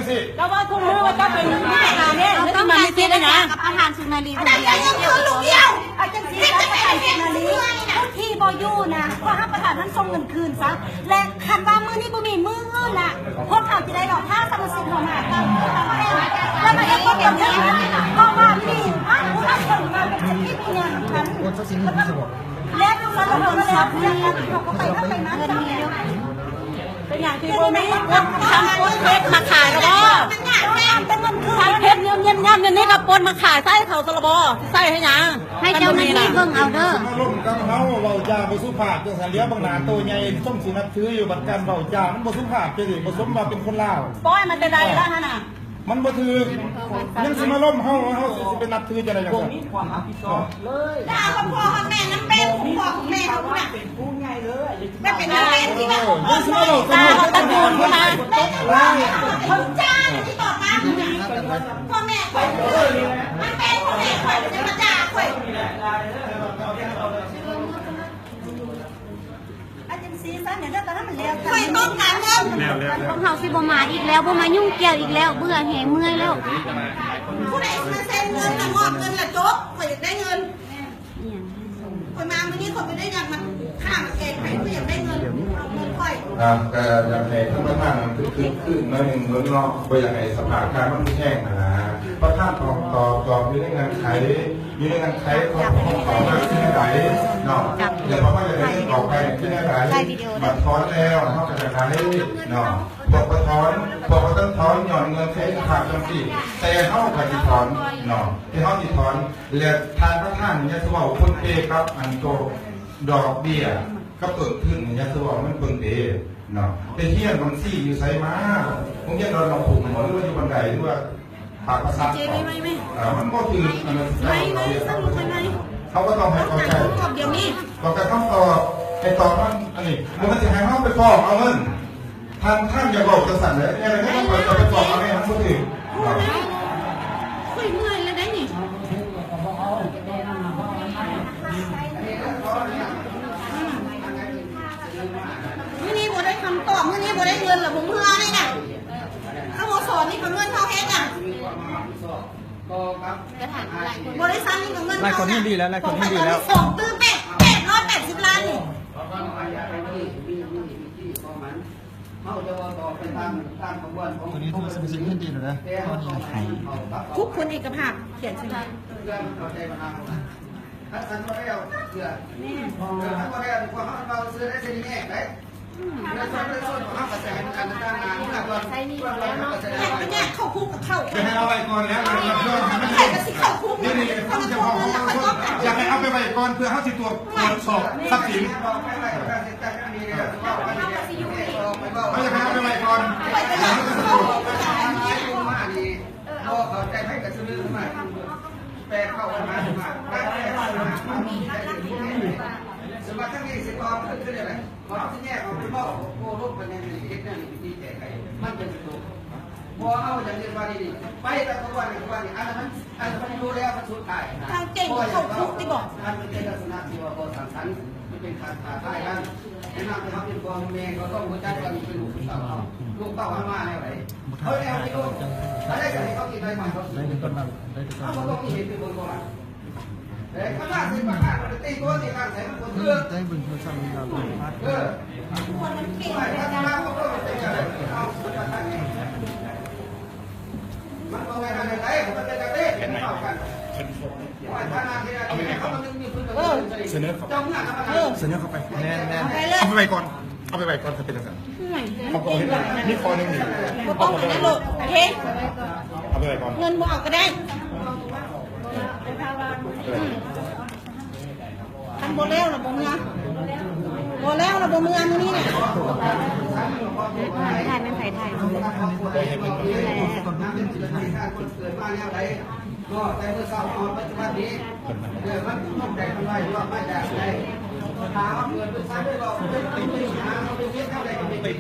ເຈົ້າເວົ້າທຸກມື້ວ່າເຈົ້າເປັນທະນາຍເດ້ ແລ້ວຊິມາມີສິດໄດ້ຫຍັງ? ກັບປະທານສຸນາລີ ອາຈານ ເຈົ້າຍັງຄືລູກດຽວ ອາຈານ ສິດກັບປະທານສຸນາລີ ຜູ້ທີ່ບໍ່ຢູ່ນະ ເພາະຫາກປະທານທ່ານສົ່ງເງິນຄືນຊະ ແລະ ຄັນວ່າມື້ນີ້ບໍ່ມີ ມື້ອື່ນນະ ພວກເຂົາຈະໄດ້ເອົາຜ້າສາມັນສິດເຮົາມາຕັ້ງ ແລ້ວມາເຮັດການເມືອງ ເພາະວ່າມີພະຜູ້ນຳເພິ່ນມາເປັນສັກຂີພິຍານນຳກັນ ແລະ ເຂົາກໍໄປເຂົ້າໄປມາ ເປັນຫຍັງທີ່ບໍ່ມີຄົນທຳໂພສເຟສມາຂາຍລະບໍ່? ທຳເຟສຍ້ອນໆໆນີ້ກໍປົນມາຂາຍໃສ່ເຂົາຊະລະບໍ່? ຊິໃສ່ເຮັດຫຍັງ? ໃຫ້ເຈົ້າໜ້າທີ່ເບິ່ງເອົາເດີ. ມາລົມກັບເຮົາ ເວົ້າຈາບໍ່ສຸພາບຈັ່ງຊັ້ນ ຫຼຽວເບິ່ງໜ້າໂຕໃຫຍ່ ສົມຊິນັບຖືຢູ່ ບັດການເວົ້າຈາມັນບໍ່ສຸພາບຈັ່ງຊີ້ ບໍ່ສົມວ່າເປັນຄົນລາວ. ປ່ອຍມາແຕ່ໃດລະຫັ້ນນະ? ມັນບໍ່ຖືກ ຍັງຊິມາລົມເຮົາ ເຮົາຊິ ຊິໄປນັບຖືຈັ່ງໃດຈັ່ງຊັ້ນ? ບໍ່ມີຄວາມຮັບຜິດຊອບເລີຍ. ດ່າວ່າພໍ່ກັບແມ່ນຳເປັນ ພໍ່ກັບແມ່ເຮົານະ ເປັນຜູ້ໃຫຍ່ເລີຍ ແມ່ເປັນນາງເປັນທີ່ວ່າ ເອີ ຍັງຊິມາເວົ້າກັນ ຕະກູນພຸ້ນນະ ຈ້າທີ່ຕໍ່ຕ້ານນະ ພໍ່ແມ່ຂ້ອຍ ມັນເປັນພໍ່ແມ່ຂ້ອຍ ຈະມາຈ້າຂ້ອຍ. ເອົາຈັ່ງຊີ້ຊະ ເດີ ຕອນນັ້ນມັນແລ້ວ ຂ້ອຍຕ້ອງການເງິນ ແລ້ວ ແລ້ວ ແລ້ວ ພວກເຮົາຊິບໍ່ມາອີກແລ້ວ ບໍ່ມາຫຍຸ້ງກ່ຽວອີກແລ້ວ ເບື່ອແຮງ ເມື່ອຍແລ້ວ. ຜູ້ໃດຊິມາເຊັນເງິນ ມາມອບເງິນລະຈົບ ຂ້ອຍຢາກໄດ້ເງິນ. ອີຫຍັງ? ຂ້ອຍມາມື້ນີ້ ຂ້ອຍບໍ່ໄດ້ຢາກມາຂ້າມາແກງໃຜ ຂ້ອຍຢາກໄດ້ເງິນ ເອົາເງິນຂ້ອຍ. ອ່າ ກໍຢາກໃຫ້ທ່ານປະທານຄຶກຄື້ນໜ້ອຍໜຶ່ງເບິ່ງເນາະ ບໍ່ຢາກໃຫ້ສະພາບການມັນແຮງຫັ້ນນະ. ປະທານຕອບ ຕອບ ຕອບຢູ່ໃນເງື່ອນໄຂ ຢູ່ໃນເງື່ອນໄຂຂອງ ຂອງເຂົາມາຄືໃດເນາະ ແລ້ວເຂົາມາຈາກໃດ ອອກໄປຄືໃດ ບັດຖອນແລ້ວເຮົາກໍຈະໄດ້ເນາະ. ພວກບໍ່ຖອນ ພວກບໍ່ທັນຖອນ ຍ້ອນເງື່ອນໄຂສະພາບຈັ່ງຊີ້ ແຕ່ເຮົາກໍຊິຖອນເນາະ ແຕ່ເຮົາຊິຖອນ ແລະ ທ່ານປະທານຢ່າຊິເວົ້າປົນເປກັບອັນໂຕດອກເບ້ຍກັບຕົ້ນທຶນ ຢ່າຊິເວົ້າມັນປົນເປເນາະ. ໄປຮຽນບັນຊີຢູ່ໃສມາ? ໂຮງຮຽນດອນໜອງຂຸ້ມບໍ ຫຼືວ່າຢູ່ບັນໄດ ຫຼືວ່າ ປາກກະສັກ ເອີ ມັນບໍ່ຖືກ ອັນນັ້ນ ເຮົາກໍຕ້ອງໃຫ້ເຂົ້າໃຈ ຕ້ອງການຄຳຕອບ ໃຫ້ຕອບມັນ. ອັນນີ້ບໍ່ແມ່ນຊິໃຫ້ເຮົາໄປຟ້ອງເອົາເງິນ. ທ່ານ ທ່ານຢ່າເວົ້າຈັ່ງຊັ້ນເດີ ແນວໃດກໍໄປຟ້ອງເອົາແມ່ ມັນບໍ່ຖືກ. ຂ້ອຍເມື່ອຍແລ້ວໄດ໋ນີ້. ມື້ນີ້ບໍ່ໄດ້ຄຳຕອບ ມື້ນີ້ບໍ່ໄດ້ເງິນ ແລ້ວບໍ່ເມື່ອນີ້ນະ. ສະໂມສອນນີ້ກໍເງິນເຮົາເຮັດນະ ບໍລິສັດນີ້ກໍເງິນເຮົານະ. ຫຼາຍຄົນເຫັນດີແລ້ວ ຫຼາຍຄົນເຫັນດີແລ້ວ. ສອງຕື້ແປດ ແປດຮ້ອຍແປດສິບລ້ານນີ້. ຕົວນີ້ຄືສະມາຊິກເຫັນດີແລ້ວນະ ຕົວນີ້ນະ. ທຸກຄົນເອກະພາບຂຽນໃສ່ ຄັນສັນບໍ່ແລ້ວເທື່ອ ເອີ ຄັນບໍ່ແລ້ວ ພວກເຮົາເວົ້າຊື່ໄດ້ຊິແຍກໄດ້. ອືມ ໃຊ້ໜີ້ແລ້ວເນາະ ແຍກເຂົ້າຄຸກກໍເຂົ້າ ຢາກໃຫ້ເອົາໄວ້ກ່ອນແລ້ວ ໃຜກໍຊິເຂົ້າຄຸກ ດຽວນີ້ ເຂົາທວງເງິນແລ້ວ ຢາກໃຫ້ເອົາໄປໄວ້ກ່ອນ ເພື່ອເຮົາຊິຕວດ ຕວດສອບຊັບສິນ. ເຮົາຢາກໃຫ້ເອົາໄປໄວ້ກ່ອນ ເຮົາຊິຕວດ ມານີ້ ບໍ່ເຂົ້າໃຈໃຜກໍສະເໜີມາ ແປເຂົ້າກັນມາ ມາ ມາ ສະມາທິນີ້ຊິອອກຄື ຄືແນວໃດ? ເຮົາຊິແຍກອອກໄປເວົ້າ ໂອ້ລົມກັນແນວນີ້ ເຮັດແນວນີ້ວິທີແກ້ໄຂ ມັນເປັນສະໂຕ ບໍ່ເອົາຢ່າງອື່ນວ່ານີ້ ໄປແຕ່ທຸກວັນນີ້ ທຸກວັນນີ້ ອັນນັ້ນມັນ ອັນນັ້ນມັນຢູ່ແລ້ວ ມັນສຸດທ້າຍນະ ທາງເກັ່ງເຂົ້າຄຸກຕິບໍ? ມັນເປັນລັກສະນະທີ່ວ່າບໍ່ສ້າງສັນ ມັນເປັນການທ້າທາຍກັນ. ແນະນຳໃຫ້ເຮົາເປັນພໍ່ເປັນແມ່ ເຮົາຕ້ອງຮູ້ຈັກວ່ານີ້ເປັນລູກເຕົ້າເຮົາ ລູກເຕົ້າເຮົາມາແນວໃດ ເຮົາແນວໃດ ເຮົາໄດ້ໃຫ້ເຂົາກິນໄດ້ ໃຫ້ເຂົາກິນ ເຮົາບໍ່ຕ້ອງມີເຫດມີຜົນບໍ່ວ່າ ເອີ ສະເໜີເຂົ້າໄປ ເອີ ສະເໜີເຂົ້າໄປ ແມ່ນໆ ເອົາໄປໄວ້ກ່ອນ ເອົາໄປໄວ້ກ່ອນ ຖ້າເປັນຈັ່ງຊັ້ນ ເອົາໄປເຮັດ ມີຂໍ້ໜຶ່ງນີ້ ບໍ່ຕ້ອງອັນນັ້ນໂລດ ໂອເຄ ເອົາໄປໄວ້ກ່ອນ ເງິນບໍ່ເອົາກໍໄດ້ ອືມ ຄັນບໍ່ແລ້ວລະບໍ່ເມືອ ບໍ່ແລ້ວລະບໍ່ເມືອມື້ນີ້ນະ ຖ່າຍ ແມ່ນໃຜຖ່າຍ ເກີດມາແນວໃດ ກໍແຕ່ເມື່ອເຊົ້າຮອດປັດຈຸບັນນີ້ ເກີດມັນຕົກແຕກທຳລາຍ ລອດມາຈາກໃດ ຖ້າເຮົາເກີດໄປສັກໄປເວົ້າໄປໄປຫາ ເຮົາໄປເຮັດແນວໃດກໍໄປເຮັດ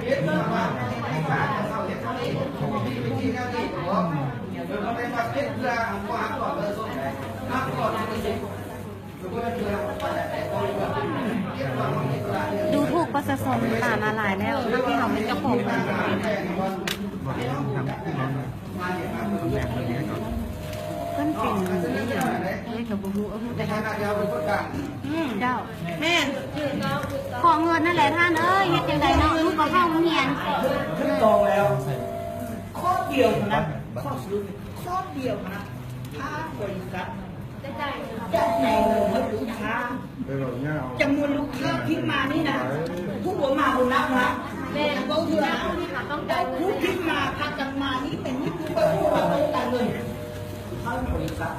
ເຮັດເພື່ອວ່າໃຫ້ຊາດເຮົາເຮັດເທົ່ານີ້ ມີວິທີແນວນີ້ບໍ່? ເອີ ເຮົາໄປສັກເຮັດເພື່ອບໍ່ຮັບຄວາມປະສົງໃດ ຮັບຄວາມປະສົງ ດູຖູກປະຊາຊົນຫຼາຍມາຫຼາຍແລ້ວ ທີ່ເຮົາເປັນເຈົ້າຂອງ. ເພິ່ນເປັນອີ່ຫຍັງ ເອີ ກໍບໍ່ຮູ້ ເອີ ຮູ້ແຕ່ ອືມ ເຈົ້າ ແມ່ນ ຂໍເງິນນັ້ນແຫຼະທ່ານເອີຍ ເຮັດຈັ່ງໃດເນາະ ລູກກໍເຂົ້າໂຮງຮຽນ. ຖືກຕ້ອງແລ້ວ ຂໍ້ດຽວເທົ່ານັ້ນ ຂໍ້ສະຫຼຸບ ຂໍ້ດຽວເທົ່ານັ້ນ ຖ້າບໍລິສັດ ຈະໃຫ້ເງິນເຮົາລູກຄ້າ ຈຳນວນລູກຄ້າພິມມານີ້ນະ ຜູ້ບໍ່ມາບໍ່ນັບນະ ແມ່ນ ເວົ້າເທື່ອນະ ຜູ້ພິມມາພາກັນມານີ້ ແມ່ນມີຜູ້ເປີດຜູ້ມາຕ້ອງການເງິນ ເຮົາບໍລິສັດ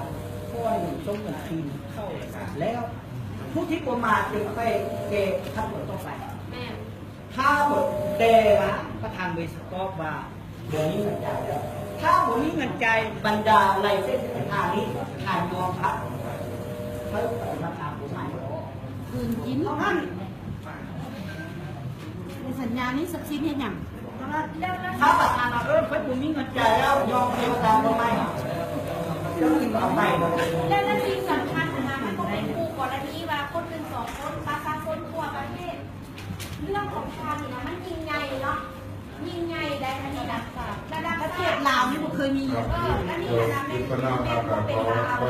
ກ່ອນສົ່ງເງິນຄືນເຂົ້າແລ້ວ ຜູ້ທີ່ບໍ່ມາຈຶ່ງໄປແກ້ຂັ້ນຕອນຕໍ່ໄປ ແມ່ນ. ຖ້າບໍ່ ແຕ່ວ່າປະທານບໍລິສັດຕອບວ່າບໍ່ມີເງິນຈ່າຍແລ້ວ ຖ້າບໍ່ມີເງິນຈ່າຍ ບັນດາໄລເຊັນສິນຄ້ານີ້ ທ່ານຍອມຮັບໃຫ້ປະຕິບັດຕາມກົດໝາຍບໍ່? ຄືນກິນເທົ່ານັ້ນ. ໃນສັນຍານີ້ຊັບສິນເຮັດຫຍັງ? ຖ້າປະທານວ່າ ເອີ ຂ້ອຍບໍ່ມີເງິນຈ່າຍແລ້ວ ຍອມປະຕິບັດຕາມກົດໝາຍ ເຈົ້າຊິເອົາໄປບໍ່? ແລະ ແລະ ສິ່ງສຳຄັນຫັ້ນນະ ມັນບໍ່ແມ່ນຄູ່ກໍລະນີວ່າຄົນໜຶ່ງສອງຄົນ ປະຊາຊົນທົ່ວປະເທດ. ເລື່ອງຂອງທ່ານນີ້ນະ ມັນຍິ່ງໃຫຍ່ເນາະ ຍິ່ງໃຫຍ່ໄດ໋ ອັນນີ້ນະ ລະດັບປະເທດລາວນີ້ບໍ່ເຄີຍມີ ເອີ ອັນນີ້ນະ ແມ່ນເປັນລາວ ຄັນວ່າຍັງບໍ່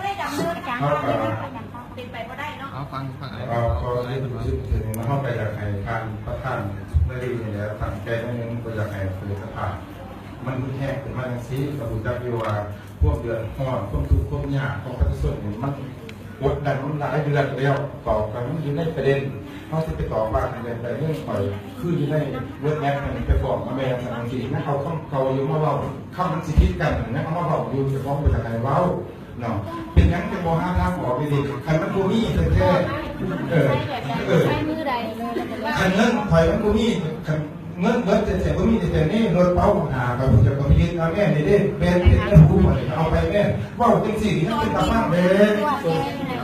ໄດ້ດຳເນີນການ ເປັນໄປບໍ່ໄດ້ເນາະ. ເຮົາຟັງ ຟັງ ເຮົາກໍຢາກໃຫ້ທ່ານປະທານໄດ້ດີນີ້ແຫຼະ ຕັ້ງໃຈໜ້ອຍໜຶ່ງ ບໍ່ຢາກໃຫ້ເກີດສະພາບມັນຮຸນແຮງຂຶ້ນມາຈັ່ງຊີ້ ກໍຮູ້ຈັກຢູ່ວ່າ ຄວາມເດືອດຮ້ອນ ຄວາມທຸກຄວາມຍາກຂອງປະຊາຊົນນີ້ ມັນກົດດັນມາຫຼາຍເດືອນແລ້ວ ຕອບກັນຢູ່ໃນປະເດັນ ເຮົາຊິໄປຕອບວ່າກັນແບບໃດ ເລື່ອງຂ້ອຍຄືຢູ່ໃນເວີດແມັບນັ້ນ ໄປຟ້ອງມາແມ່ນຊັ້ນຈັ່ງຊີ້ ຍັງເອົາຄຳເກົ່າຢູ່ມາເວົ້າ ຄຳມັນຊິຜິດກັນ ຍັງເອົາມາເວົ້າຢູ່ ເຈົ້າຂອງບໍ່ຢາກໃຫ້ເວົ້າເນາະ ເປັນຫຍັງຈັ່ງບໍ່ຫາທາງອອກດີໆ ຄັນມັນບໍ່ມີແທ້ໆ ເອີ ເອີ ຄັນເງິນຂ້ອຍມັນບໍ່ມີ ຄັນ ເງິນເບິດແທ້ໆ ບໍ່ມີແທ້ໆ ນີ້ ລົດເປົາຫາ ຂ້າພະເຈົ້າກໍໄປຍຶດເອົາແມ່ນນີ້ເດ້ ແບນເພັດແມ່ນຫູ ຂ້ອຍກໍເອົາໄປແມ່ນ ເວົ້າຈັ່ງຊີ້ຍັງເປັນຕາຟັງເດ້.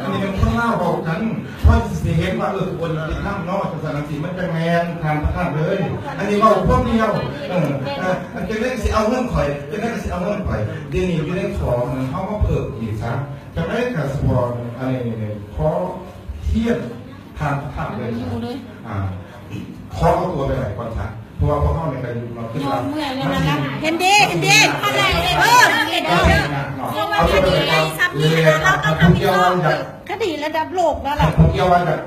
ອັນນີ້ແມ່ນຄົນລາວເວົ້າກັນ ເພາະຊິເຫັນວ່າ ເອີ ຄົນທີ່ທຳເນາະ ຈັ່ງຊັ້ນຈັ່ງຊີ້ ມັນຈັ່ງແມ່ນ ທ່ານປະທານເອີຍ ອັນນີ້ເວົ້າຄວາມດຽວ ເອີ ເອີ ອັນຈັ່ງໃດກໍຊິເອົາເງິນຂ້ອຍ ຈັ່ງໃດກໍຊິເອົາເງິນຂ້ອຍ ດຽວນີ້ຢູ່ໃນຂໍ້ນັ້ນ ເຮົາມາເພີ່ມອີກຊະ ຈັ່ງໃດກໍສະເພາະ ອັນນີ້ ຂໍຮຽນທ່ານປະທານເລີຍ ອ່າ ຂໍເອົາຕົວໄປໄວ້ກ່ອນຊະ ເພາະວ່າພວກເຮົານີ້ກໍຢູ່ເນາະ ຄືວ່າ ເຫັນດີ ເຫັນດີ ເອີ ເອີ ເອົາຕົວໄປໄວ້ກ່ອນ ແລ້ວຖ້າຜູ້ກ່ຽວວ່າຢາກ ຄະດີລະດັບໂລກແລ້ວລະ ຖ້າຜູ້ກ່ຽວວ່າຢາກ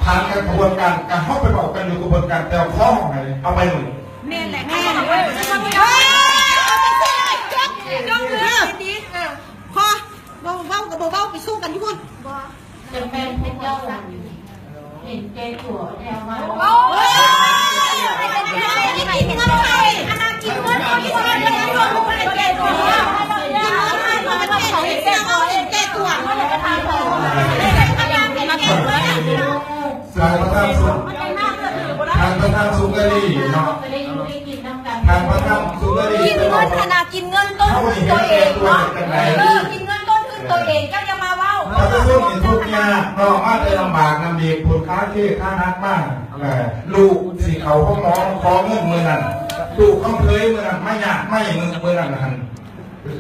ຜ່ານການຂະບວນການ ກະເຮົາໄປເວົ້າກັນຢູ່ຂະບວນການ ແຕ່ວ່າຂໍໃຫ້ເອົາໄປມື້ນີ້ ແມ່ນແຫຼະ ເອີ ເອີ ເອີ ເອີ ເອີ ເອີ ພໍ ເວົ້າ ເວົ້າກໍບໍ່ເວົ້າ ໄປສູ້ກັນຢູ່ພຸ້ນ ບໍ່ ຈະແມ່ນພວກເຈົ້າເຫັນແກ່ຕົວແລ້ວວ່າ ໂອ້ຍ ກິນເງິນໃຜ ອັນນັ້ນກິນເງິນຄົນອື່ນ ເຫັນແກ່ຕົວ ເຫັນແກ່ຕົວ ທ່ານປະທານສຸ ທ່ານປະທານສຸກາລີເນາະ ທ່ານປະທານສຸກາລີ ກິນເງິນຫັ້ນນະ ກິນເງິນຕົ້ນທຶນຕົວເອງເນາະ ເອີ ກິນເງິນຕົ້ນທຶນຕົວເອງ ເຈົ້າຢ່າມາເວົ້າ ປະຊາຊົນນີ້ທຸກຍາກເນາະ ມາແຕ່ລຳບາກນຳເດັກ ພຸ້ນຄາເຄຄາຫັກມາ ເອີ ລູກຊິເຂົ້າໂຮງໝໍ ຂໍເງິນມື້ນັ້ນ ລູກຂອງເຂີຍມື້ນັ້ນ ມາຍາກໄມ້ມື້ ມື້ນັ້ນຫັ້ນ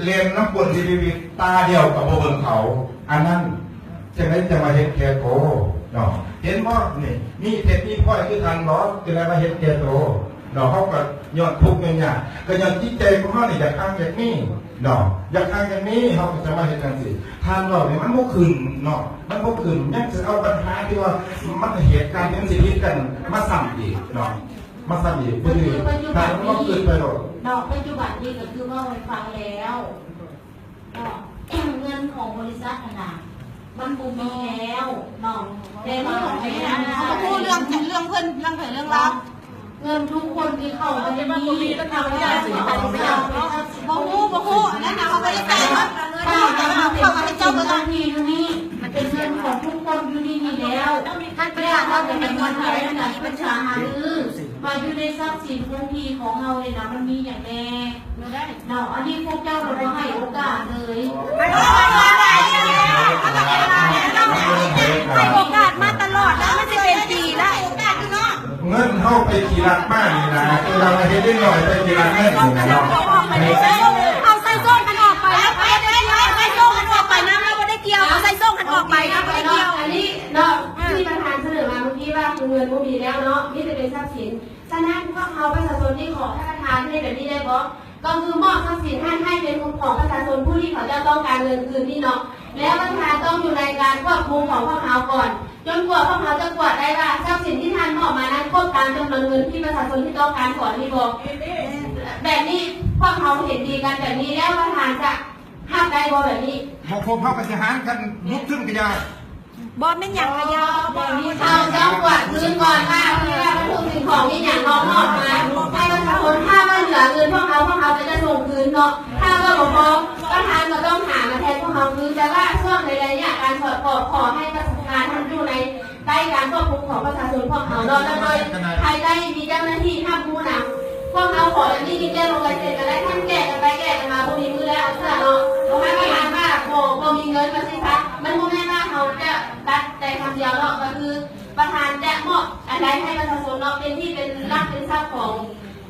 ເລນນຳກົ້ນຊີວິດຕາດຽວກໍບໍ່ເບິ່ງເຂົາ ອັນນັ້ນຈັ່ງໃດຈັ່ງວ່າເຫັນແກ່ໂຕເນາະ ເຫັນບໍ່ນີ້ ມີເພັດມີພລອຍຄືທ່ານບໍ່ ຈັ່ງໃດວ່າເຫັນແກ່ໂຕເນາະ ເຮົາກໍຍ້ອນທຸກຍ້ອນຍາກ ກໍຍ້ອນຈິດໃຈຂອງເຮົານີ້ຢາກຮັ່ງຢາກມີເນາະ ຢາກຮັ່ງຢາກມີ ເຮົາກໍຈະມາເຮັດຈັ່ງຊີ້ ທ່ານເວົ້ານີ້ມັນບໍ່ຂຶ້ນເນາະ ມັນບໍ່ຂຶ້ນ ຍັງຊິເອົາບັນຫາທີ່ວ່າມັນ ເຫດການທີ່ມັນຊິຜິດກັນມາຊ້ຳອີກເນາະ. ມາຊ້ຳອີກ ຄືປັດຈຸບັນນີ້ ເນາະ ປັດຈຸບັນນີ້ກໍຄືເວົ້າໃຫ້ຟັງແລ້ວເນາະ ເງິນຂອງບໍລິສັດຫັ້ນນະ ມັນບໍ່ມີແລ້ວເນາະ ແຕ່ວ່າເຮົາກໍຍັງ ເຮົາກໍຮູ້ເລື່ອງ ເລື່ອງເພິ່ນ ເລື່ອງໃຜເລື່ອງລາວ ເງິນທຸກຄົນທີ່ເຂົ້າມາຢູ່ນີ້ ເຂົາຢາກຊິເອົາໄປເຈົ້າ ບໍ່ຮູ້ ບໍ່ຮູ້ ອັນນັ້ນນະ ເຮົາບໍ່ໄດ້ໃສ່ເຮົາ ເຮົາ ເຮົາ ເຮົາ ເຮົາ ເຮົາ ເຈົ້າ ເຮົາ ທີ່ຢູ່ນີ້ ມັນເປັນເງິນຂອງທຸກຄົນຢູ່ໃນນີ້ແລ້ວ ແລ້ວເຮົາກໍໄດ້ມາປຶກສາຫາລື ວ່າຢູ່ໃນຊັບສິນຄົງທີ່ຂອງເຮົານີ້ນະ ມັນມີຫຍັງແດ່ເນາະ ອັນນີ້ພວກເຈົ້າກໍບໍ່ໃຫ້ໂອກາດເລີຍ ໃຫ້ໂອກາດມາຕະຫຼອດແລ້ວ ມັນຊິເປັນປີແລ້ວ ໂອກາດຢູ່ເນາະ ເງິນເຮົາໄປຂີ້ລັກມານີ້ນະ ຄືວ່າເຮັດເດັກນ້ອຍໄປຂີ້ລັກເງິນນີ້ນະເນາະ ເອົາໃສ່ໂສ້ງກັນອອກໄປ ເອົາໃສ່ໂສ້ງກັນອອກໄປນຳ ເຮົາບໍ່ໄດ້ກ່ຽວ ເອົາໃສ່ໂສ້ງກັນອອກໄປ ເຮົາບໍ່ໄດ້ກ່ຽວ ອັນນີ້ເນາະ ທີ່ປະທານສະເໜີມາມື້ກີ້ວ່າ ເງິນບໍ່ມີແລ້ວເນາະ ມີແຕ່ເປັນຊັບ ສິນ. ສະນັ້ນ ພວກເຮົາປະຊາຊົນນີ້ຂໍໃຫ້ປະທານເຮັດແບບນີ້ໄດ້ບໍ່? ກໍຄືມອບຊັບສິນຫັ້ນໃຫ້ເປັນຂອງປະຊາຊົນຜູ້ທີ່ເຂົາເຈົ້າຕ້ອງການເງິນຄືນນີ້ເນາະ, ແລ້ວປະທານຕ້ອງຢູ່ໃນການຄວບຄຸມຂອງພວກເຮົາກ່ອນ ຈົນກວ່າພວກເຮົາຈະກວດໄດ້ວ່າຊັບສິນທີ່ທ່ານມອບມານັ້ນຄົບຕາມຈຳນວນເງິນທີ່ປະຊາຊົນທີ່ຕ້ອງການຂໍນີ້ບໍ່. ແບບນີ້ພວກເຮົາເຫັນດີກັນແບບນີ້ແລ້ວ ປະທານຈະຮັບໄດ້ບໍ່ແບບນີ້? ບໍ່ຄົບ ເຮົາກໍຊິຫານກັນລຸກຂຶ້ນກໍຢ່າ. ບໍ່ແມ່ນຫຍັງກໍຢ່າ ເຮົາຕ້ອງກວດຄືນກ່ອນວ່າ ທີ່ວ່າວັດຖຸສິ່ງຂອງອີ່ຫຍັງເຮົາມອບມາໃຫ້ປະຊາຊົນ. ຖ້າວ່າເຫຼືອເງິນພວກເຮົາ ພວກເຮົາກໍຈະສົ່ງຄືນເນາະ, ຖ້າວ່າບໍ່ພໍ ປະທານກໍຕ້ອງຫາມາແທນພວກເຮົາຄືນ. ແຕ່ວ່າຊ່ວງໃນໄລຍະການຖອດອອກ ຂໍໃຫ້ປະທານທ່ານຢູ່ໃນ ໃຕ້ການຄວບຄຸມຂອງປະຊາຊົນພວກເຮົາເນາະ ແລ້ວໂດຍພາຍໃຕ້ມີເຈົ້າໜ້າທີ່ຮັບຮູ້ນຳ. ພວກເຮົາຂໍແບບນີ້ ແຈ້ງລົງລາຍເຊັນກໍໄດ້, ທ່ານແກ້ກັນໄປແກ້ກັນມາ ບໍ່ມີມື້ແລ້ວເທື່ອເນາະ. ບໍ່ໃຫ້ປະທານວ່າບໍ່ ບໍ່ມີເງິນວ່າຊີ້ຊະ, ມັນບໍ່ແມ່ນວ່າເຮົາຈະຕັດແຕ່ຄຳດຽວເນາະ, ກໍຄືປະທານຈະມອບອັນໃດໃຫ້ປະຊາຊົນເນາະ ເປັນທີ່ເປັນຫຼັກເປັນຊັບຂອງ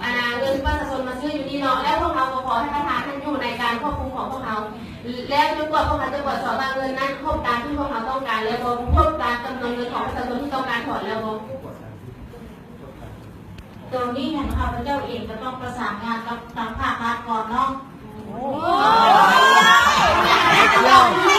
ອັນນ່າ ເງິນປະຊາຊົນມາຊື້ຢູ່ນີ້ເນາະ, ແລ້ວພວກເຮົາກໍຂໍໃຫ້ປະທານທ່ານຢູ່ໃນການຄວບຄຸມຂອງພວກເຮົາ ແລ້ວຈົນກວ່າພວກເຮົາຈະກວດສອບວ່າເງິນນັ້ນຄົບຕາມທີ່ພວກເຮົາຕ້ອງການແລ້ວບໍ່, ຄົບຕາມຈຳນວນເງິນຂອງປະຊາຊົນທີ່ຕ້ອງການຖອນແລ້ວບໍ່. ໂຕນີ້ຫັ້ນ ຂ້າພະເຈົ້າເອງກໍຕ້ອງປະສານງານກັບທາງພາກລັດກ່ອນເນາະ. ໂອ້ຍ